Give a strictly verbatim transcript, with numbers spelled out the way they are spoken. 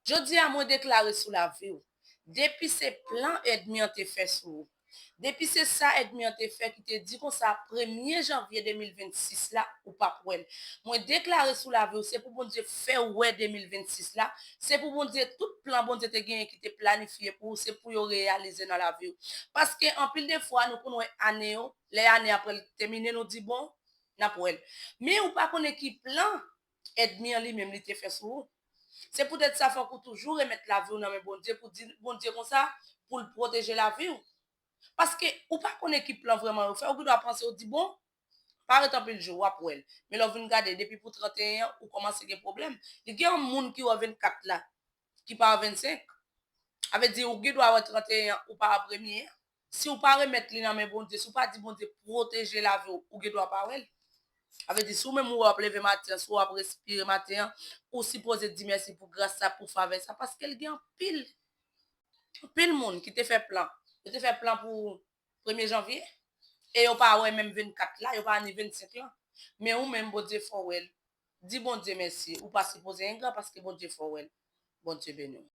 Jodi a, mwen deklare sou lavi w, depi se plan ènmi an te fè sou ou, depi se sa ènmi an te fè ki te di konsa premye janvye de mil vennsis la, ou p ap wè l. Mwen deklare sou lavi w, se pou Bondye fè w wè de mil vennsis la, se pou Bondye, tout plan Bondye te genyen ki te planifye pou ou, se pou yo reyalize nan lavi w. Paske anpil de fwa, nou konn wè ane yo, lè ane apre l tèmine, nou di, bon, n ap wè l. Men ou pa konnen ki plan ènmi an li menm li te fè sou ou. Se poutèt sa, fòk ou toujou remèt lavi w nan men Bondye pou di Bondye konsa, pou l pwoteje lavi w. Paske ou pa konnen ki plan vrèman yo fè, ou gendwa panse, ou di, bon, pa ret anpil jou, w ap wè l. Men lè w vin gade, depi pou tranteyen an, ou kòmanse gen pwoblèm. Li gen yon moun ki wè vennkat la, ki pa wè vennsenk. Sa vle di, ou gendwa wè tranteyen an, ou pa wè premye an. Si w pa remèt li nan men Bondye, si w pa di Bondye pwoteje lavi w, ou gendwa pa wè l. Sa vle di, si w menm ou wè w ap leve maten an, si w ap respire maten an, ou sipoze di mèsi pou gras sa, pou favè sa, paske l gen anpil, anpil moun ki te fè plan. Yo te fè plan pou premye janvye, e yo pa wè menm vennkat la, yo pa wè ni vennsenk lan. Men ou menm, Bondye fè w wè l. Di Bondye mèsi, ou pa sipoze engra paske Bondye fè w wè l. Bondye beni w.